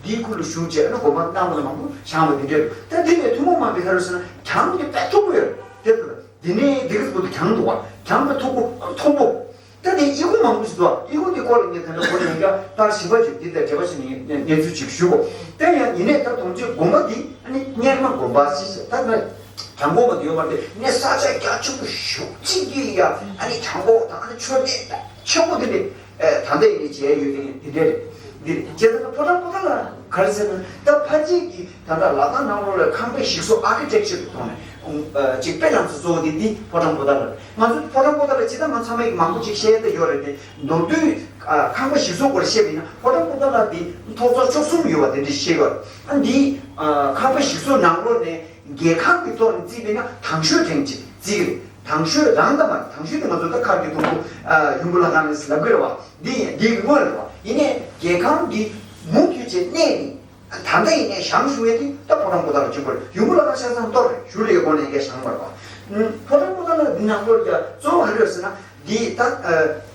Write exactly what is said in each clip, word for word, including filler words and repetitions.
དེའི་ཁུལ་ལ་བཞུགས་བྱས་ཨ་ནི་དགོན་པ་གནང་བ་ལ་མང་པོ་བཞེངས་པ་དེ་འདྲ་རེད། ད་དེ་ནས་ཐུན་མོང་མ་ཡིན་པའི་ག་རེ་ཟེར་ན་གྱང་དེ་དཔེ་མཐུག་པོ་ཡོད་རེད། དེ་དེ་ནས་འདི་ག་ཚོད་པོ་དེ་གྱང་འདུག་བ། གྱང་དཔེ་མཐུག་པོ་མཐོན་པོ། ད་དེ་ཨི་ཁུང་མང་པོ་ཞིག་འདུག་ཨི་ཁུང་དེ་སྐོར་ལ་ངས་ད་ལྟ་གོ་ཡོང་རྒྱ་ལྟར་ཞིབ་པ་ཞིག་འདི་དང་འབྲེལ་བ་ཞིག་ནས་གནས་ཚུལ་ཅིག་ཞུ་གོ། དེ་ཡང་ཡིན་ནའི་ད་དུང་ཅིག་དགོན་པ་འདི་ཨ་ནི་གཉེར་མ་དགོན་པ་ཞིག་བྱས། ད་ནི་བྲག་འགོ་མ་དེ་ཡོད་མ་རེད། དེ་ནས་ས་ཆ་རྒྱ་ཆེན་པོ་ཞེ་པོ་ཅིག་གི་ཡ་ཨ་ནི་གྱང་གོག་དང་ཨ་ནི་མཆོད་རྟེན་ཆེན་པོ་དེ་འདྲ་ད་ལྟ་ཡིན་ནའི་མཇལ་ཡོད་དེ་འདི་འདྲ་རེད། འདི་རེད། བྱས་ཙང་ཕོ་བྲང་པོ་ཏ་ལ་ག་རེ་ཟེར་ན་ད་ཕལ་ཆེར་གྱི་ད་ལྟ་ལ་དྭགས་ནང་ལོགས་ལ་ཁང་པའི་ཞིག་གསོ་ཨར་ཀི་ཊེག་ཅར་གྱི་ཐོག་ནས་ཅིག་དཔེ་ལམ་སྲོལ་གཙོ་བོ་དེ་འདི་ཕོ་བྲང་པོ་ཏ་ལ་རེད། ང་ཚོ་ཕོ་བྲང་པོ་ཏ་ལ་ཇི་ལྟར་ང་ཚང་མས་མང་པོ་ཅིག་བཤད་ཡ་ད་ཡོད་རེད་དེ། མདོར་བསྡུས་ཁང་པ་ཞིག་གསོ་སྐོར་བཤད་པ་ཡིན་ན་ཕོ་བྲང་པོ་ཏ་ལ་འདི་ཐོག་བརྩེགས་བཅུ་གསུམ་ཡོད་པ་དེ་འདྲ་བཤད་ཡོད་རེད། ཨ་འདི་ཁང་པ་ཞིག་གསོ་ནང་ལོགས་ནས་རྒྱལ་ཁང་གི་ཐོག་ནས་བརྩིས་པ་ཡིན་ན་དང་ཤོས་ཐེངས་གཅིག་བརྩིས་ཀྱི་རེད། དང་ཤོས་རང་ད་མ་རེད། དང་ཤོས་དེ་ང་ཚོ་ད་མཁར་གྱི་དུམ་བུ་ཡུམ་བུ་ལྷ་ཁང་རེད་ལབ་ཀྱི་རེད་བ། འདི་ཡིན་འདི་གི་སྔོན་རེད་བ། ཡིན་ནའི་རྒྱལ་ཁང་འདི་མུ་མཐུད་བྱས་གནས་ནས་ད་ལྟ་ཡིན་ནའི་བཞེངས་བཞུགས་ཡས་དེ་ད་ཕོ་བྲང་པོ་ཏ་ལ་གཅིག་པོ་རེད། ཡུམ་བུ་ལྷ་ཁང་ཆ་ཚང་གཏོར་རེད། ཞུ་རེ་ཡོད་སྒོ་ནས་འགའ་བཞེངས་པ་རེད་བ། ཕོ་བྲང་པོ་ཏ་ལ་འདི་ནང་ལོགས་ཀྱང་གཙོ་བོ་ག་རེ་ཡོད་ཟེར་ན། འདི་ད་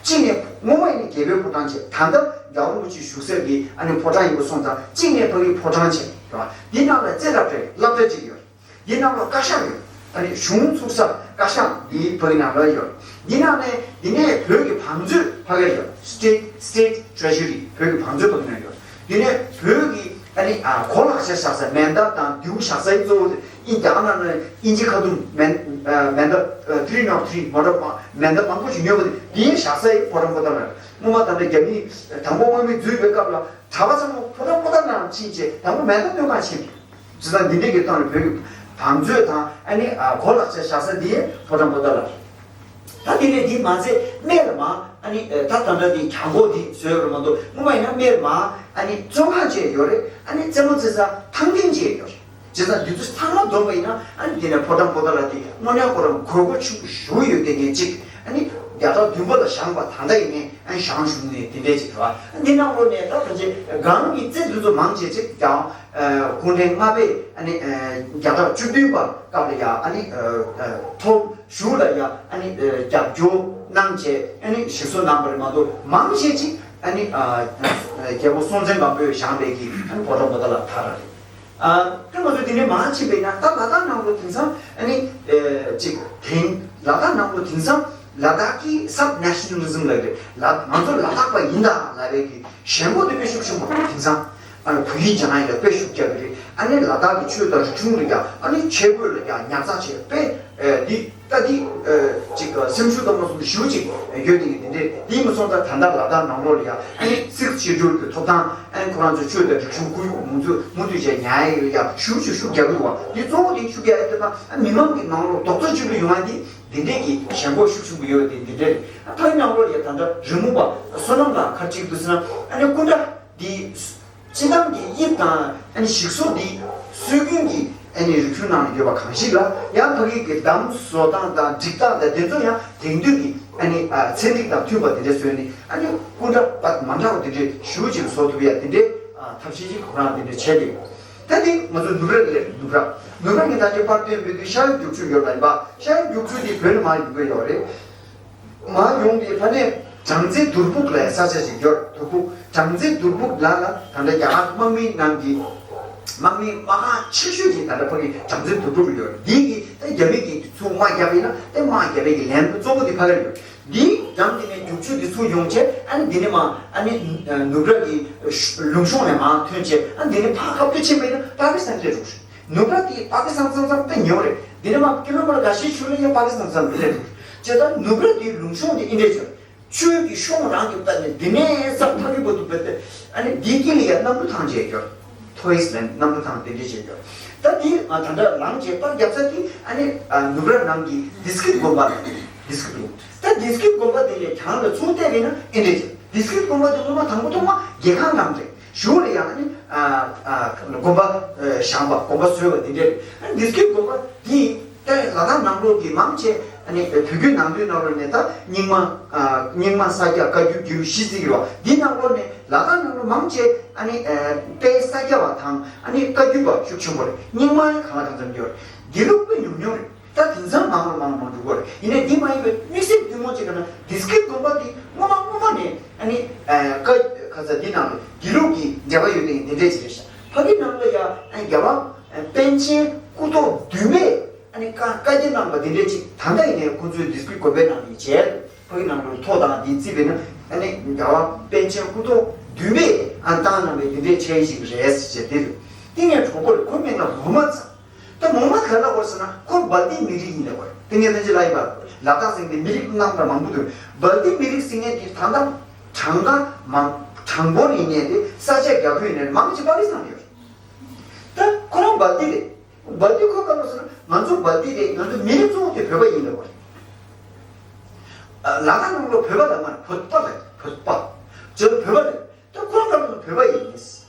གཅིག་ནས་སྔོན་མ་ཡིན་ནའི་རྒྱལ་པོའི་ཕོ་བྲང་བྱས། ད་ལྟ་རྒྱལ་བ་རིན་པོ་ཆེ་བཞུགས་སའི་གི་ཨ་ནི་ཕོ་བྲང་ཡིན་པ་སོང་ཙང་གཅིག་ནས་ཕ་གི་ཕོ་བྲང་བྱས་རེད་བ། འདི་ནང་ལ་རྩེ་རབ་རེད། སློབ་གྲྭ་གཅིག་ཡོད། འདི་ནང་ལ་བཀའ་ཤག་ཡོད། ཨ་ནི་གཞུང་ཚུགས་ས་བཀའ་ཤག་འདི་ཕ་གི་ནང་ལ་ཡོད། འདི་ནང་ནས་འདི་ནས་བོད་ཀྱི་བང་མཛོད་ཕ་གིར་ཡོད། State State Treasury བོད་ཀྱི་བང་མཛོད་ཕ་གི་ནང་ཡོད། འདི་ནས་བོད་ཀྱི་ཨ་ནི་ཨ་གོ་ལག་ཆ་བཞག་ས་མེ་མདའ་དང་མདེའུ་བཞག་སའི་གཙོ་བོ་དེ་ཨིན་རྒྱ་གར་ནང་ནས་ཨིན་ཇི་ཁ་ཐུམ་མེ་མེ་མདའ་three not three མོ་ཊ་མེ་མདའ་མང་པོ་ཞིག་ཉོས་པ་དེ་འདིའི་བཞག་སའི་ཕོ་བྲང་པོ་ཏ་ལ་རེད། སྔོན་མ་ད་ལྟ་རྒྱ་མི་དང་པོ་དམག་མི་འཛུལ་བའི་སྐབས་ལ་གྲྭ་པ་ཚང་མ་ཕོ་བྲང་པོ་ཏ་ནང་ཕྱིན་བྱས་དང་པོ་མེ་མདའ་སྟོན་གང་ཕྱིན། བྱས་ཙང་འདི་འདྲས་ཀྱི་སྟེང་ལ་བོད་ཀྱི་བང་མཛོད་དང་ཨ་ནི་གོ་ལག་ཆ་བཞག་ས་འདི་ཕོ་བྲང་པོ་ཏ་ལ་རེད། ད་དེ་ནས་འདི་མ་ཚད་སྨད་ལ་མ་ཨ་ནི་ད་ད་ལྟ་འདི་གྱང་གོག་འདི་བཟོས་ཡོད་རེད་མ་གཏོགས་སྔོན་མ་ཡིན་ན་སྨད་ལ་མ་ཨ་ནི་བཙོན་ཁང་བཅས་ཡོད་རེད། ཨ་ནི་རྩེད་མོ་རྩེ་ས་ཐང་སྟེང་བཅས་ཡོད་རེད། བྱས་ཙང་འདི་ཚོ་ཚང་མ་བསྡོམས་པ་ཡིན་ན་ཨ་ནི་དེ་ནས་ཕོ་བྲང་པོ་ཏ་ལ་དེ་དངོས་གནས་ཁོ་རང་དགོས་མཁོ་ཆེན་པོ་ཞེ་པོ་ཡོད་དེ་ངས་གཅིག་ཨ་ནི་བརྒྱ་ཕྲག་བདུན་པ་ལ་བཞེངས་པ་ད་ལྟ་ཡིན་ནའི་ཨ་ནི་བཞེངས་བཞུགས་ནས་དེ་འདྲས་ཅིག་རེད་བ། འདི་ནང་ལོགས་ནས་ད་ཕལ་ཆེར་སྒང་གི་རྩེ་འདི་ཚོ་མང་ཆེ་ཅིག་ཀྱང་སྐུ་ཕྲེང་ལྔ་པས་ཨ་ནི་བརྒྱ་ཕྲག་བཅུ་བདུན་པ་སྐབས་ལ་ཡ་ཨ་ནི་ཐོབ་ཞུགས་ལ་ཡ་ཨ་ནི་རྒྱབ་སྐྱོར་གནང་བྱས་ཨ་ནི་ཞིག་གསོ་གནང་བ་རེད་མ་གཏོགས་མང་ཆེ་ཅིག་ཨ་ནི་རྒྱལ་པོ་སྲོང་བཙན་སྒམ་པོས་བཞེངས་པའི་གི་ཨ་ནི་ཕོ་བྲང་པོ་ཏ་ལ་དར་རེད། ཨ་ད་ང་ཚོ་དེ་ནས་མར་ཕྱིན་པ་ཡིན་ན་ད་ལ་དྭགས་ནང་ལོགས་དེང་སང་ཨ་ནི་ཅིག་དེང་ལ་དྭགས་ནང་ལོགས་དེང་སང་ལ་དྭགས་ཀྱི་སབ་ནེ་ཤ་ནལ་ལི་ཛམ་ལབ་རེད། ལ་ང་ཚོ་ལ་དྭགས་པ་ཡིན་ད་ལབ་པའི་གི་ཞེན་ཁོག་དེ་དཔེ་ཤུགས་ཆེན་པོ་རེད། དེང་སང་ཨ་ནི་བོད་ཡིག་སྦྱང་ཡ་ལ་དཔེ་ཤུགས་རྒྱག་གི་རེད། ཨ་ནི་ལ་དྭགས་ཀྱི་ཆོས་དང་རིག་གཞུང་ལ་ཡ་ཨ་ནི་ཆས་གོས་ལ་ཡ་ཉར་ཚགས་བྱས་དཔེ་འདི་ད་འདི་ཅིག་སེམས་ཤུགས་དང་མ་སོང་ཞུ་ཅིག་ཡོད་དེ་གི་དེ་འདྲས་དེ་མ་སོང་ད་ད་ལྟ་ལ་དྭགས་ནང་ལོགས་ལ་ཡ་ཨ་ནི་སིག་ཤེ་ཌུལ་གི་ཐོབ་ཐང་ཨ་ནི་ཁོ་རང་ཚོ་ཆོས་དང་རིག་གཞུང་ཁོར་ཡུག་མུ་མཐུད་མུ་མཐུད་བྱས་ཉར་ཡ་ཡོད་ཡ་ཞུ་ཅིག་ཤུགས་རྒྱག་གི་འདུག་བ། འདི་གཙོ་བོ་དེ་ཤུགས་རྒྱག་ཡ་དེ་ན་ཨ་མི་མང་གི་ནང་ལོགས་རྡོག་རྩ་གཅིག་ཏུ་ཡོང་ཡ་དེ་འདི་འདྲས་ཀྱི་ཞེན་ཁོག་ཤུགས་ཆེན་པོ་ཡོད་དེ་འདི་འདྲས་རེད། ཨ་ཕ་གི་ནང་ལོགས་ལ་ཡ་ད་ལྟ་རི་མོ་པ་བསོད་ནམས་ལགས་ཁ་ཅིག་འདུག་ཟེར་ན་ཨ་ནི་སྐུ་འདྲ་འདི། སྤྱི་བཏང་གི་དབྱིབས་དང་ཨ་ནི་ཞིག་གསོ་འདི་སྲོལ་རྒྱུན་གྱི་ཨ་ནི་རིག་གཞུང་ནང་ཡོད་པ་གང་ཞིག་ལ་ཡང་ཕ་གི་གི་འདམ་བཟོ་སྟངས་དང་སྒྲིག་སྟངས་དང་དེ་ཚོ་ཡང་དེང་དུས་ཀྱི་ཨ་ནི་ཚན་རིག་དང་མཐུན་པ་དེ་འདྲ་བཟོས་ནས་ཨ་ནི་སྐུ་འདྲ་པ་མ་འདྲ་བ་དེ་འདྲའི་ཞུ་ཅིག་བཟོ་ཐུབ་ཡ་དེ་འདྲའི་ཐབས་ཤེས་ཅིག་ཁོ་རང་དེ་འདྲ་བྱས་ཏེ། ད་དེ་ང་ཚོ་ནུབ་ར་ལས་ནུབ་ར་ནུབ་ར་ངས་ད་ལྟ་པར་སྟོན་བོད་ཀྱི་ཤར་རྒྱུག་ཆུ་ཡོད་པ་ཡིན་པ། ཤར་རྒྱུག་ཆུ་དེ་བོད་ནས་མར་ཡོང་གི་ཡོད་རེད། མར་ཡོང་དེ་ཕ་ནས་བྲང་རྩེ་དུར་ཕུག་ལ་ས་ཆ་ཞིག་ཡོད། དུར་ཕུག་བྲང་རྩེ་དུར་ཕུག་ལ་ལ་ད་ལྟ་རྒྱ་གར་དམག་མི་ནང་གི་དམག་མི་དམག་ཁང་ཆེ་ཤོས་ཀྱི་ད་ལྟ་ཕ་གི་བྲང་རྩེ་དུར་ཕུག་ལ་ཡོད། འདི་གི་ད་རྒྱ་མི་གི་ཚུར་དམག་རྒྱབ་ཡིན་ན་དེ་དམག་རྒྱབ་པའི་གི་ལན་གཙོ་བོ་དེ་ཕ་གིར་ཡོད། འདི་འགྲམ་འདི་ནས་རྒྱུག་ཆུ་འདི་ཚུར་ཡོང་བྱས་ཨ་ནི་འདི་ནས་མ་ཨ་ནི་ནུབ་ར་གི་ལུང་གཤོང་ནས་མ་ཐོན་བྱས་ཨ་ནི་འདི་ནས་ཕར་ཁ་ཐུག་ཕྱིན་པ་ཡིན་ན་པ་ཀི་སི་ཐན་སླེབས་འགྲོ་གི་རེད། ནུབ་ར་དེ་པ་ཀི་སི་ཐན་མཚམས་མཚམས་དཔེ་ཉེ་བ་རེད། འདི་ནས་མར་ཀི་ལོ་མི་ཊར་འགའ་ཤས་ཤུལ་ལ་ཡང་པ་ཀི་སི་ཐན་མཚམས་དེ་སླེབས་འགྲོ། བྱས་ཙང་ནུབ་ར་དེའི་ལུང་གཤོང་དེ་ཨིན་འདྲས་བྱས། ཆོས་ཀྱི་གཤོང་རང་གི་པ་ནས་འདི་ནས་ས་ཕ་གི་བར་དུ་བེད་དེ་ཨ་ནི་འདིའི་དཀྱིལ་ལ་ཡང་གནམ་གྲུ་ཐང་བཅས་ཡོད། ཐོ་ཨིས་ལན་གནམ་གྲུ་ཐང་དེ་འདྲས་བཅས་ཡོད། ད་འདི་ང་ད་ལྟ་ལངས་བྱས་པར་རྒྱབ་ས་དེ་ཨ་ནི་ནུབ་ར་ནང་གི་དིས་ཀིཊ་དགོན་པ་རེད། དིས་ཀིཊ་དགོན་པ། ད་དིས་ཀིཊ་དགོན་པ་དེ་ལས་གྱང་ལ་ཚུར་བལྟས་པས་ན་ཨིན་འདྲས་བྱས། དིས་ཀིཊ་དགོན་པ་དེ་སྔོན་མ་དང་པོ་ཐོག་མ་རྒྱལ་ཁང་རང་རེད། གཞུག་ལ་ཡང་ཨ་ནི་ཨ་ཨ་དགོན་པ་ཨ་བཞེངས་པ་དགོན་པ་བཟོས་པ་འདི་འདྲ་རེད། ཨ་ནི་དིས་ཀིཊ་དགོན་པ་འདི་ད་ལ་དྭགས་ནང་ལོགས་ཀྱི་མང་ཆེ་ཨ་ནི་བོད་བརྒྱུད་ནང་བསྟན་ནང་ལོགས་ནས་ད་རྙིང་མ་ཨ་རྙིང་མ་ས་སྐྱ་བཀའ་བརྒྱུད་བརྒྱུད་རིམ་བཞི་བརྩི་གི་རེད་བ། འདི་ནང་ལོགས་ནས་ལ་དྭགས་ནང་ལོགས་མང་ཆེ་ཨ་ནི་ཨ་དཔལ་ས་སྐྱ་བ་དང་ཨ་ནི་བཀའ་བརྒྱུད་པ་ཤུགས་ཆེན་པོ་རེད། རྙིང་མ་ཡང་གང་ལ་གང་འཚམ་ཡོད་རེད། དགེ་ལུགས་དཔེ་ཉུང་ཉུང་རེད། ད་དེང་སང་མང་རུ་མང་རུ་མང་འགྲོ་གི་རེད། ཡིན་ནའི་འདི་མ་ཡིན་པའི་དམིགས་བསལ་ཐུན་མོང་ཅིག་ག་ན་དིས་ཀིཊ་དགོན་པ་འདི་སྔོན་མ་སྔོན་མ་ནས་ཨ་ནི་ཨ་བཀའ་ ཁ་ཚ་འདི་ནང་ལ་དགེ་ལུགས་ཀྱི་འབྲེལ་བ་ཡོད་དེ་འདི་འདྲས་ཅིག་རེད་ཤག་ཕ་གི་ནང་ལ་ཡ་ཨ་རྒྱལ་བ་པཎ་ཆེན་སྐུ་ཐོག་བདུན་མས་ཨ་ནི་བཀའ་བཀའ་རྒྱ་གནང་བ་འདི་འདྲས་ཅིག་ད་ལྟ་ཡིན་ནའི་ཁོང་ཚོའི་ཌིས་པུལ་དགོན་པའི་ནང་ནས་བྱས། ཕ་གི་ནང་ལ་ཐོ་དང་འདི་རྩིས་པས་ན་ཨ་ནི་རྒྱལ་བ་པཎ་ཆེན་སྐུ་ཐོག་བདུན་མས་ཨ་བཏང་གནང་བའི་འདི་འདྲས་ཆ་ཡིན་ཞིག་རེད་ཟེར་བྱས་འདི་རེད། ཏི་ངས་གྲོགས་པོ་རེད། ཁོའི་མིང་ལ་མུ་ཧམ་མད་ཟེར། ད་མུ་ཧམ་མད་ག་ལ་གོ་ཟེར་ན་ཁོ་སྦལ་ཏི་མི་རིགས་ཡིན་ལ་གོ་རེད། ཏི་ངས་ལྷན་རྒྱས་ལ་ཡིན་པ་ལ་དྭགས་ཟེར་མཁན་མི་རིགས་རྣམ་པ་མང་པོ་འདུག་སྦལ་ཏི་མི་རིགས་ཟེར་མཁན་དེ་ད་ལྟ་གྲངས་ཀ་མང་གྲངས་འབོར་ཡིན་ནའི་དེ་ས་ཆ་རྒྱ་ཁྱོན་ཡིན་ནའི་མང་ཆེ་པ་ཀི་སི་ཐན་ཡོད་རེད། ད་ཁོ་རང་སྦལ་ཏི་རེད། སྦལ་ཏི་ཁོ་ག་ལ་ཟེར་ན་ང་ཚོ་སྦལ་ཏི་རེད། ང་ཚོ་མི་རིགས་གཙོ་བོ་དེ་བོད་པ་ཡིན་ལ་གོ་རེད། ལ་དྭགས་ནང་ལ་བོད་པ་ལ་མ་རེད། བོད་པ་ལ་བོད་པ་ཅེས་བོད་པ་རེད། ད་ཁོ་རང་ལ་བོད་པ་ཡིན།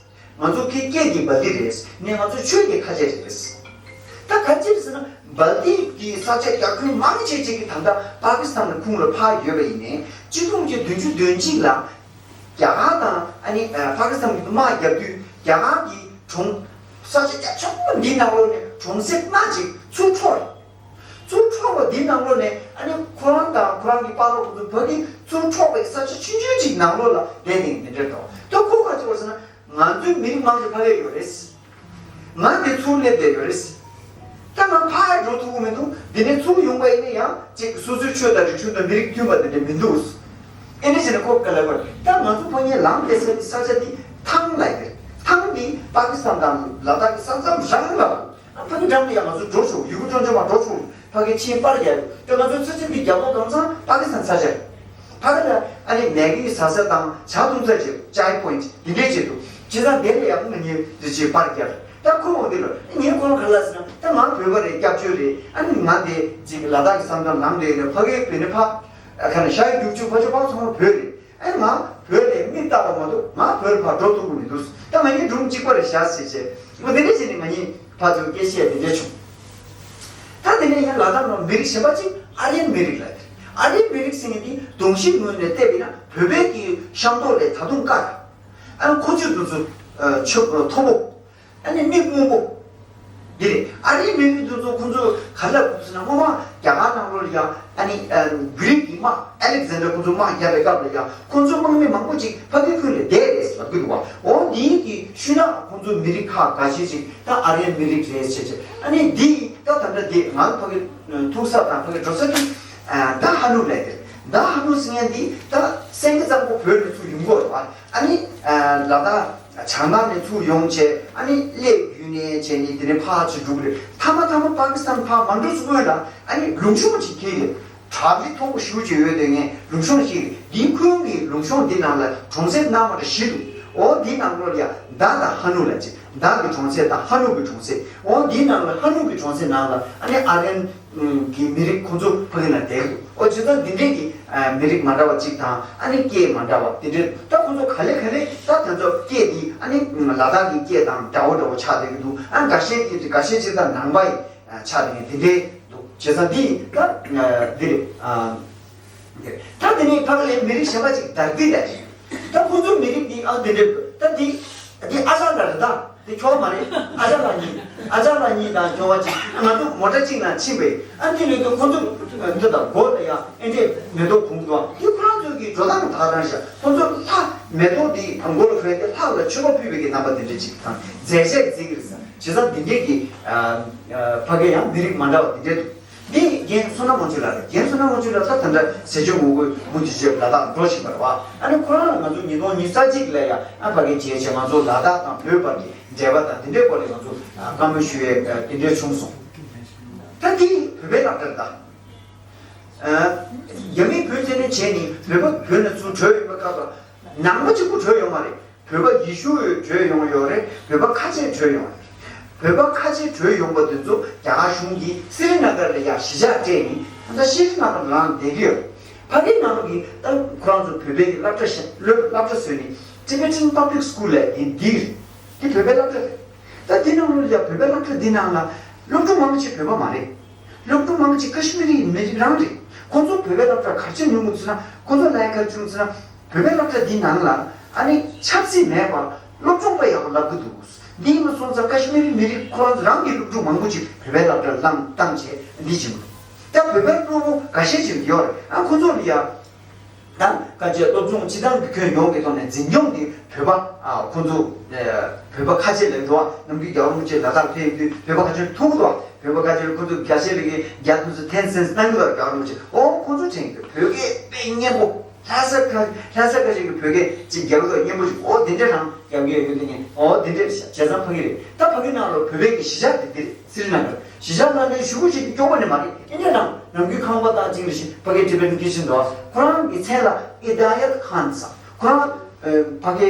ང་ཚོ་ཁྱེད་སྐད་ཀྱི་སྦལ་ཏི་རེད། ནས་ང་ཚོ་ཆོས་ཀྱི་ཁ་ཆེ་རེད། ད་ག་ཅི་རེད་ཟེར་ན་སྦལ་ཏི་གི་ས་ཆ་རྒྱ་ཁྱོན་མང་ཆེ་ཆེ་གི་ད་ལྟ་པ་ཀི་སི་ཐན་གྱི་ཁོངས་ལ་ཕར་ཡོད་པ་ཡིན་ནའི་གཅིག་སྟོང་དགུ་བརྒྱ་བདུན་ཅུ་དོན་གཅིག་ལ་རྒྱ་གར་དང་ཨ་ནི་པ་ཀི་སི་ཐན་གྱི་དམག་བརྒྱབ་དུས་རྒྱ་གར་གྱི་གྲོང་ས་ཆ་རྒྱ་ཆེན་པོ་འདིའི་ནང་ལོགས་ནས་གྲོང་གསེབ་ལྔ་ཅིག་ཚུར་འཕྲོག་རེད། ཚུར་འཕྲོག་པ་འདིའི་ནང་ལོགས་ནས་ཨ་ནི་ཁོ་རང་དང་ཁོ་རང་གི་པཱ་ལགས་ཁོ་ཚོ་བོད་ནས་ཚུར་འཕྲོག་པའི་ས་ཆ་ཆུང་ཆུང་ཅིག་ནང་ལོགས་ལ་བསྡད་ནས་འདི་འདྲ་འདུག་ད་ཁོ་ག་ཅི་བ་ཟེར་ན་ང་ཚོའི་མི་རིགས་མང་ཆེ་ཕ་གིར་ཡོད་རེད། ང་འདིར་ཚུར་སླེབས་བསྡད་ཡོད་རེད། ད་ང་ཕར་འགྲོ་ཐུབ་ཀྱི་མི་འདུག་འདི་ནས་ཚུར་ཡོང་པ་ཡིན་ན་ཡང་ཅིག་སོ་སོའི་ཆོས་དང་རིག་གཞུང་དང་མི་རིགས་མཐུན་པ་འདི་འདྲ་མི་འདུག་ཨེ་འདྲ་བྱས་ན་ཁོ་ག་ལ་བར་ད་ང་ཚོ་ཕ་གིར་ལངས་བསྡད་ས་ས་ཆ་འདི་ཐང་ལབ་ཡོད་རེད། ཐང་འདི་པ་ཀི་སི་ཐན་དང་ལ་དྭགས་ཀྱི་ས་མཚམས་རང་ལ། ཕ་གི་འགྲམ་དུ་ཡང་ང་ཚོ་འགྲོ་ཆོག་ཡུ་གུར་ཅོ་ཅོ་མ་འགྲོ་ཆོག་ཕ་གི་ཆིངས་པར་རྒྱག་ཡོད། དེ་ང་ཚོའི་ཚོ་ཆིངས་འདི་རྒྱབ་ལོགས་གང་ཚང་པ་ཀི་སི་ཐན་ས་ཆ་རེད། ཕ་གི་ལ་ཨ་ནི་མེ་གི་ཟ་ས་དང་ཇ་འཐུང་ས་བྱེད་ཅའི་པོ་ཡིན་ཊི་འདི་འདྲས་བྱེད་འདུག་བྱས་ཙང་དེ་ལ་ཡང་ང་གཉིས་འདི་ཆིངས་པར་རྒྱག་ད་ཁོ་འོང་འདི་ལ་ངས་ཁོ་རང་ག་ལ་ཟེར་ན་ད་ང་བོད་པ་རེད། སྐྱབས་བཅོལ་རེད། ཨ་ནི་ང་འདི་ཅིག་ལ་དྭགས་ཀྱི་ས་མཚམས་ནང་དུ་ཡོད་ནས་ཕ་གིའི་བོད་ནི་ཕ་ཁ་ན་ཤ་ཡི་རྒྱུག་ཆུ་ཕ་ཆུ་ཕ་ཚང་མ་བོད་རེད། ཨེ་ང་བོད་ལ་མིག་ལྟ་བ་མ་གཏོགས་ང་བོད་ལ་ཕར་འགྲོ་ཐུབ་ཀྱི་མི་འདུག་ད་ང་གཉིས་སྒྲུང་གཅིག་པ་རེད་བཞག་ཟེར་བྱས། འོ་དེ་འདྲ་བྱས་ནས་ང་གཉིས་ཕར་ཚུར་སྐད་བཤད་དེ་འདྲ་བྱུང་། ད་དེ་ནས་ཡང་ལ་དྭགས་ནང་མི་རིགས་གཞན་པ་གཅིག་ཨ་རིའན་མི་རིགས་ལབ་དེ། ཨ་རིའན་མི་རིགས་ཟེར་མཁན་དེ་གདོང་བཞིའི་ངོས་ནས་བལྟས་པ་ཡིན་ན་བོད་པའི་གི་ཤ་མདོག་ལས་ད་དུང་དཀར། ཨ་ཁོ་ཚོས་དུས་ཚོད་ཆོ་མཐོ་པོ། ཨ་ནི་མིག་སྔོན་པོ། འདི་རེད། ཨ་རིའི་མི་རིགས་འདི་ཚོ་ཁོ་ཚོ་ག་རེ་ལབ་དགོས་ཟེར་ན་སྔོན་མ་རྒྱ་གར་ནང་ལོགས་ལ་ཡང་ཨ་ནི་ཨ་གྷི་རིག་གི་དམག་ཨ་ལེག་ཛན་ཌར་ཁོ་ཚོ་དམག་རྒྱབ་པའི་སྐབས་ལ་ཡང་ཁོ་ཚོ་དམག་མི་མང་པོ་ཅིག་ཕ་གིའི་ཁུལ་ལ་བསྡད་རེད་ཟེར་ལབ་ཀྱི་འདུག་བ། འོ་འདིའི་གི་ཤུལ་ལ་ཁོ་ཚོ་མི་རིགས་ཁག་འགའ་ཤས་ཅིག་ད་ཨ་རིའི་མི་རིགས་རེད་ཟེར་བྱས། ཨ་ནི་འདི་ད་ད་ལྟ་འདི་ང་ཕ་གི་ཐུག་ས་དང་ཕ་གི་འགྲོ་ས་འདི་ད་ཧ་ནུ་ལབ་དེ། ད་ཧ་ནུ་ཟེར་མཁན་འདི་ད་སེང་གེ་གཙང་པོ་བོད་ནས་ཚུར་ཡོང་གི་ཡོད་རེད་བ། ཨ་ནི་ལ་དྭགས་བྱང་ཐང་ནས་ཚུར་ཡོང་བྱས། ཨ་ནི་གླེ་བརྒྱུད་ནས་བྱས་ནས་དེ་ནས་ཕར་ཚུར་འགྲོ་གི་རེད། མཐའ་མ་མཐའ་མ་པ་ཀི་སི་ཐན་ཕར་མ་འགྲོ་ཚུར་སྔོན་ལ་ཨ་ནི་ལུང་གཤོང་ཅིག་འཁེལ་ཡོད། བྲག་རི་མཐོ་པོ་ཞེ་པོ་ཅིག་ཡོད་དེ་ངས་ལུང་གཤོང་ཞིག་འདིའི་ཁུལ་གྱི་ལུང་གཤོང་འདི་ནང་ལ་གྲོང་གསེབ་སྣ་མང་བཞི་འདུག་འོ་འདིའི་ནང་ལོགས་ལ་ཡ་མདའ་དང་ཧ་ནུ་ལབ་ཅིག་མདའ་གི་གྲོང་གསེབ་དང་ཧ་ནུ་གི་གྲོང་གསེབ། འོ་འདིའི་ནང་ལ་ཧ་ནུ་གི་གྲོང་གསེབ་ནང་ལ་ཨ་ནི་ཨ་རིའན་གི་མི་རིགས་ཁོ་ཚོ་ཕ་གི་ནང་བསྡད་ཀྱི་འདུག་འོ་བྱས་ཙང་འདི་འདྲས་ཀྱི་མི་རིགས་མ་འདྲ་བ་གཅིག་དང་ཨ་ནི་སྐད་མ་འདྲ་བ་དེ་འདྲས། ད་ཁོ་ཚོ་ག་ལེ་ག་ལེ་ད་དེ་ཚོ་སྐད་འདི་ཨ་ནི་ལ་དྭགས་ཀྱི་སྐད་དང་འདྲ་བོ་འདྲ་བོ་ཆགས་བསྡད་ཀྱི་འདུག་ཨ་འགའ་ཤས་ཀྱི་འགའ་ཤས་ཅིག་ད་ནང་པ་ཡི་ཆགས་བསྡད་མཁན་དེ་འདྲས་འདུག་བྱས་ཙང་འདི་ད་འདི་རེད། ད་དེ་ནས་ཕ་གི་ལའི་མི་རིགས་གཞན་པ་ཅིག་དར་ཏི་ལབ་ཅིག་ད་ཁོ་ཚོ་མི་རིགས་འདི་ཨ་འདི་འདྲས་འདུག་ད་འདི་འདི་ཨ་ཅག་ལགས་རེད་ད། དེ་ཁྱོ་བ་མ་རེད། ཨ་ཅག་ལགས་གཉིས། ཨ་ཅག་ལགས་གཉིས་དང་ཁྱོ་བ་གཅིག་ང་ཚོ་མོ་ཊ་གཅིག་ནང་ཕྱིན་པས། ཨ་དེ་ལས་དུ་ཁོ་ཚོ་འདི་དང་སྒོ་ལ་ཡང་ཨེ་འདྲས་མེ་ཏོག་གུང་འདུག་དེ་ཁོ་རང་ཚོ་གི་འགྲོ་སྟངས་ད་རང་ཤག་ཁོ་ཚོ་ལྷ་མེ་ཏོག་འདི་མགོ་ལ་ཕུལ་ཏེ་ལྷ་ལ་མཆོད་པ་ཕུལ་བའི་གི་རྣམ་པ་དེ་འདྲས་ཅིག་དང་མཛད་རྗེས་མཛད་ཀྱི་རེད་ཟེར། བྱས་ཙང་འདི་འདྲས་ཀྱི་ཕ་གི་ཡང་མི་རིགས་མ་འདྲ་བ་འདི་འདྲས་འདུག་འདི་རྒན་བསོད་ནམས་དབང་ཕྱུག་ལགས་རེད། རྒན་བསོད་ནམས་དབང་ཕྱུག་ལགས་ད་ད་ལྟ་ཟས་སྤྱོད་ངོ་རྒོལ་མུ་མཐུད་བྱས་ལ་དྭགས་འགྲོ་བཞིན་པ་རེད་བ། ཨ་ནི་ཁོ་རང་ལ་ང་ཚོ་ཉིས་སྟོང་ཉི་ཤུ་རྩ་གཅིག་ལ་ཡང་ཨ་ཕ་གི་མཇལ་བྱས་ང་ཚོ་ལ་དྭགས་དང་བོད་བར་གྱི་འབྲེལ་བ་དང་དེ་འདྲའི་སྐོར་ལ་ང་ཚོ་བཀའ་མོལ་ཞུ་ཡས་དེ་འདྲའི་བྱུང་སོང་། ད་འདི་བོད་པའི་སློབ་གྲྭ་རེད་ད། རྒྱ་མིས་བོད་རྩིས་ལེན་བྱས་ནས་བོད་པ་བོད་ནས་ཚུར་བྲོས་ཡོད་པའི་སྐབས་ལ་ནང་པ་གཅིག་པུ་བྲོས་ཡོད་མ་རེད། བོད་པ་ཡེ་ཤུ་བྲོས་ཡོང་ཡོད་རེད། བོད་པ་ཁ་ཆེ་བྲོས་ཡོང་རེད། བོད་པ་ཁ་ཆེ་བྲོས་ཡོང་པ་དེ་ཚོ་རྒྱ་གར་གཞུང་གིས་སི་རི་ན་གར་ལ་ཡང་གཞིས་ཆགས་སྤྲད་ནས་ད་ལྟ་སི་རི་ན་གར་ལ་ལངས་བསྡད་ཀྱི་ཡོད་རེད། ཕ་གིའི་ནང་ལོགས་ཀྱི་ད་ཁོ་རང་ཚོ་བོད་པའི་གི་སློབ་གྲྭ་ཞིག་སློབ་སློབ་གྲྭ་བཟོས་ནས་Tibetan Public School་ལབ་ཡིན་འདི་རེད། འདི་བོད་པའི་སློབ་གྲྭ་རེད། ད་འདི་ནང་ལོགས་ལ་ཡང་བོད་པའི་སློབ་གྲྭ་འདི་ནང་ལ་སློབ་ཕྲུག་མང་ཆེ་བོད་པ་མ་རེད། སློབ་ཕྲུག་མང་ཆེ་ཀ་ཤི་མི་རིའི་མི་རིགས་རང་རེད། ཁོང་ཚོ་བོད་པའི་སློབ་གྲྭར་ག་རེ་བྱས་ཡོང་གི་འདུག་ཟེར་ན། ཁོང་ཚོ་ལ་ཡ་ག་རེ་བྱུང་ཟེར་ན། བོད་པའི་སློབ་གྲྭ་འདི་ནང་ལ་ཨ་ནི་ཆབ་སྲིད་མེད་པར་སློབ་སྦྱོང་དཔེ་ཡག་པོ་བསླབ་ཀྱི་འདུག་འདི་ཡིན་པ་སོང་ཙང་ཀ་ཤི་མི་རི་མི་རིགས་ཁོ་རང་ཚོ་རང་གི་སློབ་ཕྲུག་མང་པོ་ཅིག་བོད་པའི་སློབ་གྲྭར་བླངས་བཏང་བྱས་འདི་བྱེད་མི་འདུག་ད་བོད་པའི་སློབ་ཕྲུག་འགའ་ཤས་ཅིག་ཡོད་རེད། ཨ་ཁོང་ཚོ་ལ་ཡ་ དང་བཀའ་བཅད་སློབ་སྦྱོང་སྤྱི་བཏང་གི་ཁྱོན་ཡོངས་ཀྱི་ཐོག་ནས་འཛིན་སྐྱོང་དེ་བོད་པ་ཨ་ཁོང་ཚོ་ཨ་བོད་པ་ཁ་ཆེ་ལས་འགྲོ་བ་ནམ་རྒྱུན་རྒྱལ་བ་རིན་པོ་ཆེ་ལ་དྭགས་ཕེབས་དུས་བོད་པ་ཁ་ཆེ་ཐུག་འདུག་བོད་པ་ཁ་ཆེ་ཁོང་ཚོ་རྒྱ་ཆེ་ལ་གི་རྒྱ་ཁོང་ཚོ་ཐེན་སེན་གནང་གི་འདུག་རྒྱལ་བ་རིན་པོ་ཆེ་ཨོ་ཁོང་ཚོ་དྲན་གི་བོད་སྐད་དཔེ་སྙན་པོ། ལྷ་ས་ཁ་ལྷ་ས་ཁ་ཅིག་གི་བོད་སྐད་ཅིག་རྒྱབ་ལོག་སྙན་པོ་ཞིག་ཨོ་དེ་འདྲ་རང་རྒྱབ་ཀྱི་ཡོད་དེ་ནི་ཨོ་དེ་འདྲ་བྱས་ཙང་ཕ་གི་རེད། ད་ཕ་གི་ནང་ལ་བོད་པའི་གི་གཞིས་ཆགས་དེ་དེ་རེད། སི་རི་ན་གར་གཞིས་ཆགས་ནང་ནས་ཞུ་སྐུལ་བྱེད་རྒྱུ་སྐྱོ་པོ་ནི་མ་རེད། ཨིན་འདྲ་རང་ནམ་རྒྱུན་ཁང་པ་དང་ཅིང་རེ་ཞིག་ཕ་གི་ཊི་བེ་ཊན་ཁི་ཆེན་འདུག་ཁོ་རང་གི་མཚན་ལ་ཨི་ད་ཡད་ཁཱན་ཟེར་ཁོ་རང་ཕ་གི་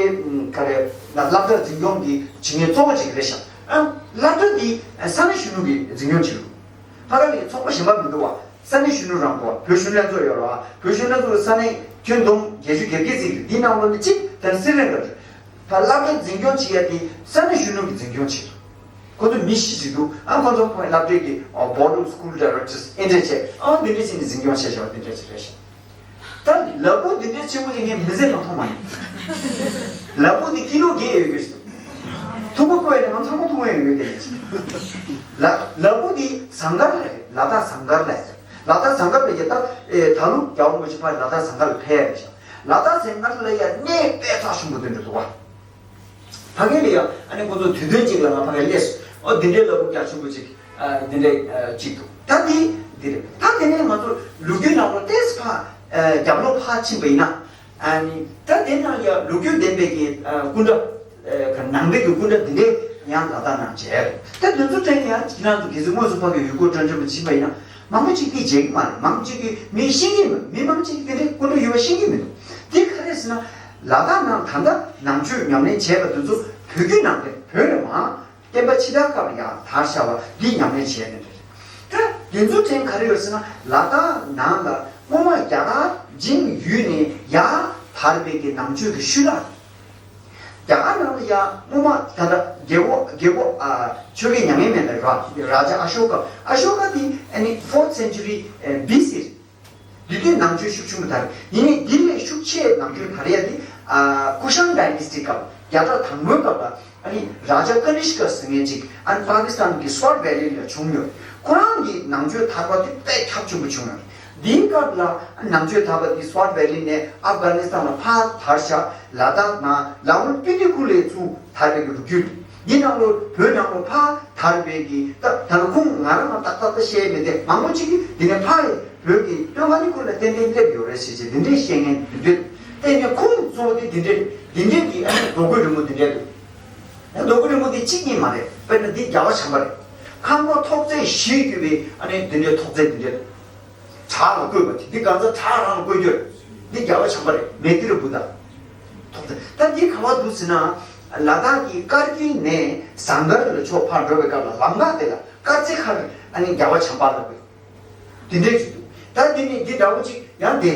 ག་རེ་སློབ་གྲྭ་འཛིན་སྐྱོང་གི་བྱེད་མཁན་གཙོ་བོ་ཅིག་རེད་ཤག་ཨ་སློབ་གྲྭ་འདི་ས་གནས་གཞོན་ནུ་གི་འཛིན་སྐྱོང་བྱེད་རུང་ཕ་གི་ནི་ཚོགས་པ་གཞན་པ་མི་འདུག་བ། ས་གནས་གཞོན་ནུ་རང་གོ་བོད་གཞོན་ལྷན་ཚོགས་ཡོད་རེད་བ། བོད་གཞོན་ལྷན་ཚོགས་ཀྱི་ས་གནས་ཁྱོན་བསྡོམས་བརྒྱད་ཅུ་གྱ་བརྒྱད་ཅིག་རེད། འདི་ནང་ལོགས་ནས་གཅིག་དང་སི་རན་ག་རེད། ད་སློབ་གྲྭ་འཛིན་སྐྱོང་བྱེད་ཡ་དེ་ས་གནས་གཞོན་ནུ་གི་འཛིན་སྐྱོང་བྱེད་ཁོ་ཚོ་མི་བཞི་ཅིག་འདུག་ཨ་ཁོ་ཚོ་ཁོའི་སློབ་གྲྭའི་གི་ཨ་board of school directors ཨེ་འདྲས་བྱས་ཨ་འདི་འདྲས་བྱས་ནས་འཛིན་སྐྱོང་བྱས་བྱས་པ་འདི་འདྲས་ཅིག་རེད་ཤག་ད་ལ་ཕུག་འདི་འདྲས་ཆེན་པོ་ཅིག་ངས་མི་ཚེ་ནང་མཐོང་མ་མྱོང་། ལ་ཕུག་འདི་ཀི་ལོ་བརྒྱད་ཡོད་གི་ཞིག་ཐུག་པ་བརྐོས་ནས་ང་ཚང་མ་ཐུག་པ་ཡོད་གི་ལ་ལ་ཕུག་འདི་ཟངས་དཀར་ལ་རེད། ལ་དྭགས་ཟངས་དཀར་ལ་རེད། ལ་དྭགས་ཟངས་དཀར་ལ་ཡ་ད་ཨེ་ད་ལུ་རྒྱལ་བ་རིན་པོ་ཆེ་ཕར་ལ་དྭགས་ཟངས་དཀར་ལ་ཕེབས་རེད་ཤག་ལ་དྭགས་ཟངས་དཀར་ལ་ཡ་གནས་དཔེ་རྩ་ཆེན་པོ་འདི་འདྲ་འདུག་བ། ཕ་གི་ལ་ཡ་ཨ་ནི་ཁོ་ཚོ་དུས་སྟོན་ཅིག་ལ་ང་ཕ་གི་སླེབས་སོང་། ཨོ་འདི་འདྲའི་ལ་ཕུག་རྒྱ་ཆེན་པོ་ཅིག་ཨ་འདི་འདྲའི་ཨ་ཅིག་འདུག་ད་འདི་འདི་རེད། ད་དེ་ནས་ང་ཚོ་ལོ་རྒྱུས་ནང་ལ་ཏོག་ཙམ་ཕར་ཨ་རྒྱབ་ལོགས་ཕར་ཕྱིན་པ་ཡིན་ན། ཨ་ནི་ད་དེ་ནང་ཡ་ལོ་རྒྱུས་ལྡན་པའི་གི་ཨ་སྐུ་འདྲ་ཨ་ནང་པའི་གི་སྐུ་འདྲ་འདི་འདྲའི་ཡང་ལ་དྭགས་ནང་མཇལ་རེད། ད་དེ་ཚོ་དྲན་ཡང་ཁྱེད་རང་ཚོ་གལ་སྲིད་དངོས་སུ་ཕ་གི་ཡུལ་སྐོར་སྤྲོ་འཆམ་ཕྱིན་པ་ཡིན་ན་མང་པོ་ཅིག་གིས་མཇལ་གི་མ་རེད། མང་པོ་ཅིག་གིས་མི་ཤེས་ཀྱི་མི་མི་མང་པོ་ཅིག་གིས་དེ་འདྲའི་སྐུ་འདྲ་ཡོད་པ་ཤེས་ཀྱི་མི་འདུག་དེ་ག་རེ་ཟེར་ན་ལ་དྭགས་ནང་ད་ལྟ་ནང་ཆོས་ཉམས་ལེན་བྱས་པ་དེ་ཚོ་བོད་བརྒྱུད་ནང་བསྟན་བོད་ནས་མར་བསྟན་པ་ཕྱི་དར་སྐབས་ལ་ཡང་དར་ཤར་བ་འདི་ཉམས་ལེན་བྱས་ནས་རེད། ད་དེ་ཚོ་དྲན་ག་རེ་ཡོད་ཟེར་ན་ལ་དྭགས་ནང་ལ་སྔོན་མ་རྒྱ་གར་འཇིམ་ཡུལ་ནས་ཡར་དར་བའི་གི་ནང་ཆོས་ཀྱི་ཤུལ་ལ། རྒྱ་གར་ནང་ལ་ཡང་སྔོན་མ་ད་ལྟ་རྒྱལ་པོ་རྒྱལ་པོ་ཨ་ཆོས་རྒྱལ་མྱ་ངན་མེད་ལ་ར་རཱ་ཇ་ཨ་ཤོ་ཀ། ཨ་ཤོ་ཀ་དེ་ཨ་ནི་fourth century B C རེད། འདི་དུས་ནང་ཆོས་ཤུགས་ཆེན་པོ་དར། ཡིན་ནའི་འདི་ལས་ཤུགས་ཆེ་ནང་ཆོས་དར་ཡ་དེ་ཨ་ཀུ་ཤང་ཌའི་ནེ་སི་ཊི་སྐབས་རྒྱ་གར་དང་པོའི་སྐབས་ལ་ཨ་ནི་རཱ་ཇ་ཀ་ནི་ཤ་ཀ་ཟེར་མཁན་ཅིག་ཨ་ནི་པ་ཀི་སི་ཐན་གྱི་སུའཊ་ཝེ་ལི་ལ་བྱུང་ཡོད། ཁོ་རང་གིས་ནང་ཆོས་དར་བ་དེ་དཔེ་ཁྱབ་ཆེན་པོ་བྱུང་ཡོད། འདིའི་སྐབས་ལ་ནང་ཆོས་དར་བ་དེ་སུའཊ་ཝེ་ལི་ནས་ཨབ་གྷ་ནི་སི་ཐན་ལ་ཕར་དར་ཤག་ལ་དྭགས་ནང་ལ་ཧོལ་སྤི་ཏི་ཁུལ་ལས་ཚུར་དར་བའི་གི་ལོ་རྒྱུས་འདི་ནང་ལོ་བོད་ནང་ལོ་ཕར་དར་བའི་གི་ད་ད་ནི་ཁུངས་ང་རང་ལ་ཏག་ཏག་ཏག་བཤད་མི་འདུག་མང་པོ་ཅིག་གིས་འདི་ནས་ཕར་བོད་ཀྱི་སྟོད་མངའ་རིས་ཁུལ་ལ་ཏན་ཏན་སླེབས་ཡོད་རེད་ཟེར་བྱས་འདི་འདྲའི་བཤད་མཁན་འདུག་དེ་ནས་ཁུངས་གཙོ་བོ་དེ་འདི་འདྲའི་འདི་འདྲའི་གི་ཨ་ནི་རྡོ་བརྐོས་རི་མོ་འདི་འདྲའི་འདུག་རྡོ་བརྐོས་རི་མོ་དེ་གཅིག་གཉིས་མ་རེད། དཔེར་ན་འདི་རྒྱལ་བ་བྱམས་པ་རེད། ཁང་པ་ཐོག་བརྩེགས་བཞི་གྱུར་པའི་ཨ་ནི་འདི་འདྲའི་ཐོག་བརྩེགས་འདི་འདྲའི་འདུག་བྲག་ལ་བརྐོས་པ་དེ་འདི་གང་ཟག་བྲག་རང་ལ་བརྐོས་རྒྱུ་རེད། འདི་རྒྱལ་བ་བྱམས་པ་རེད། མེ་ཏི་ར་བུ་དྷ། ཐོག་བརྩེགས་ད་འདི་ག་བ་འདུག་ཟེར་ན། ལ་དྭགས་ཀྱི་ཀར་གིལ་ནས་ཟངས་དཀར་ལ་ཕྱོགས་ཕར་འགྲོ་བའི་སྐབས་ལ་ལམ་ཁ་དེ་ལ་དཀར་རྩེ་མཁར་ཨ་ནི་རྒྱལ་བ་བྱམས་པ་ལ་བརྐོས། དེ་འདྲས་ཅིག་འདུག་ད་འདི་ནི་འདི་འདྲ་བོ་ཅིག་ཡང་དེ།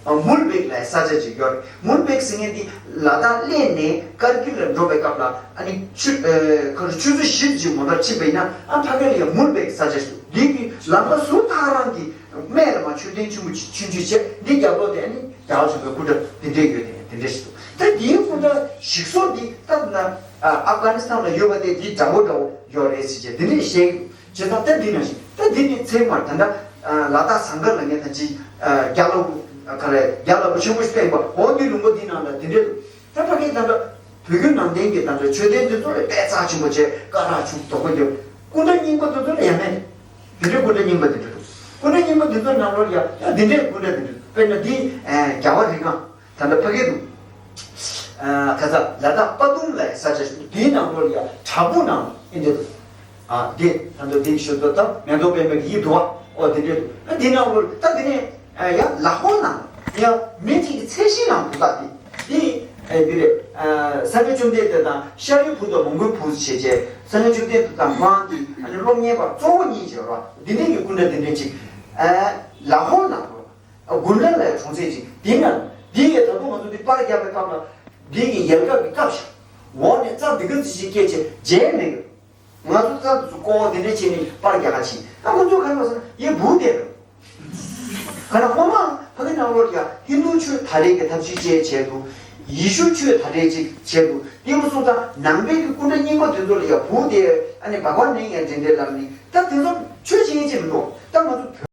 ཨ་མུལ་བེག་ལ་ས་ཆ་ཅིག་ཡོད་རེད། མུལ་བེག་ཟེར་མཁན་འདི་ལ་དྭགས་གླེ་ནས་ཀར་གིལ་ལ་འགྲོ་བའི་སྐབས་ལ་ཨ་ནི་ཆུ་ཨ་ཁ་རུ་ཆུ་ཚོད་བཞི་ཅིག་མོ་ཊར་ཕྱིན་པ་ཡིན་ན་ཨ་ཕ་གི་ལ་ཡང་མུལ་བེག་ས་ཆ་ཞིག་འདུག་འདི་གི་ལམ་ཁ་ཟུར་ཐག་རང་གི་སྨད་ལ་མར་མཆོད་རྟེན་ཆེན་པོ་ཅིག་ཆུང་ཆུང་བྱས་འདི་རྒྱབ་ལོགས་དེ་ཨ་ནི་རྒྱལ་བ་བྱམས་པའི་སྐུ་འདྲ་འདི་འདྲས་ཡོད་དེ་འདི་འདྲས་ཞིག་འདུག་ད་འདིའི་སྐུ་འདྲ་ཞིག་སོགས་འདི་ལྟ་ན་ཨ་ཨབ་གྷ་ནི་སི་ཐན་ལ་ཡོད་པ་དེ་འདི་འདྲ་བོ་འདྲ་བོ་ཡོད་རེད་ཟེར་བྱས་འདི་འདྲས་བཤད་ཀྱི་འདུག་བྱས་ཙང་ད་འདི་ནང་བཞིན་ད་འདི་ནི་ཚད་མར་ད་ལྟ་ལ་དྭགས་ཟངས་དཀར་ལ་ངས་ད་ཅི་རྒྱ་ལ་ག་རེ་རྒྱ་ལ་བུ་ཆེན་པོ་ཞིག་བསྟན་པ་འོ་འདི་ལུང་པ་འདི་ནང་ལ་འདི་འདྲས་འདུག་ད་ཕ་གི་ད་ལྟ་བོད་བརྒྱུད་ནང་བསྟན་གྱི་ད་ལྟ་མཆོད་རྟེན་འདི་ཚོ་ལ་དཔེ་རྩ་ཆེན་པོ་བྱས་ཀ་ར་ཆུ་དོག་པོ་འདི་སྐུ་འདྲ་རྙིང་པ་འདི་ཚོ་ལ་ཡང་མེད། འདི་འདྲས་སྐུ་འདྲ་རྙིང་པ་འདི་འདྲས་འདུག་སྐུ་འདྲ་རྙིང་པ་འདི་ཚོ་ནང་ལོགས་ལ་ཡང་ཡང་འདི་འདྲས་སྐུ་འདྲ་འདི་འདྲས་འདུག་དཔེར་ན་འདི་རྒྱལ་བ་རི་སྒང་། ད་ལྟ་ཕ་གི་འདུག་ཨ་ཁ་ས་ལ་དྭགས་པ་དུང་ལ་ས་ཆ་ཞིག་འདུག་དེའི་ནང་ལོགས་ལ་ཡང་བྲག་ཕུག་ནང་ཨེ་འདྲ་འདུག་ཨ་དེ་ད་ལྟ་དེ་ཞུ་ད་ད་མེ་ཏོག་པད་མའི་ཡིག་འདུག་ཨ་ཨོ་དེ་འདྲ་འདུག་ཨ་དེའི་ནང་ལོགས་ད་དེ་ནས་ཡང་ལ་ཧོ་ནང་ཡང་མི་གཅིག་གི་ཚད་གཞི་ནང་འདུག་ད་དེ་དེ་ཨེ་དེ་རེད། ཨ་སངས་རྒྱས་བཅོམ་ལྡན་འདས་དང་ཤཱ་རིའི་བུ་དང་མོའུ་འགལ་བུ་བྱས་བྱས་སངས་རྒྱས་བཅོམ་ལྡན་འདས་དང་ཁོང་གི་ཨ་ནི་སློབ་གཉེར་བ་གཙོ་བོ་གཉིས་བྱས་རོགས་དེ་འདྲ་གི་སྐུ་འདྲ་དེ་འདྲ་ཅིག་ཨ་ལ་ཧོ་ནང་ལོགས། དགུན་ལ་ལ་གྲོང་ཚད་ཅིག་དེ་ན་འདི་ཡི་ད་དུང་ང་ཚོ་འདི་པར་རྒྱག་པའི་སྐབས་ལ་འདི་གི་ཡལ་ག་གི་སྐབས་ཤིག་འོག་ནས་རྩྭ་འདི་ག་ཙི་ཞིག་སྐྱེས་ཆེ་རྗེས་མེད་གི་ང་ཚོ་རྩྭ་འདི་ཚོ་ཀོ་བ་འདི་འདྲ་བྱས་ནས་པར་རྒྱག་ག་ཕྱིན་ད་ཁོ་ཚོ་ག་རེ་བ་ཟེར་ན་ཡེ་བུ་དེ་རེད། ག་ན་ཧོ་མ་ཕ་གི་ནང་ལོགས་ཀྱང་ཧིན་དུ་ཆོས་ད་རེས་ཀྱི་ཐབས་ཤེས་བྱས་བྱས་འདུག་ཡེ་ཤུ་ཆོས་ད་རེས་ཅིག་བྱས་འདུག་དེ་མོ་སོང་ཙང་ནང་པའི་གི་སྐུ་འདྲ་རྙིང་པ་དེ་ཚོ་ལ་ཡང་བུ་དེ་ཨ་ནི་བག་བ་ནི་ཡང་འདྲེ་འདྲེ་ལབ་ནི་ད་དེ་ཚོ་ཆོས་བྱེད་ཡིན་ཅེས་མི་འདུག་ད་ང་ཚོ་བོད།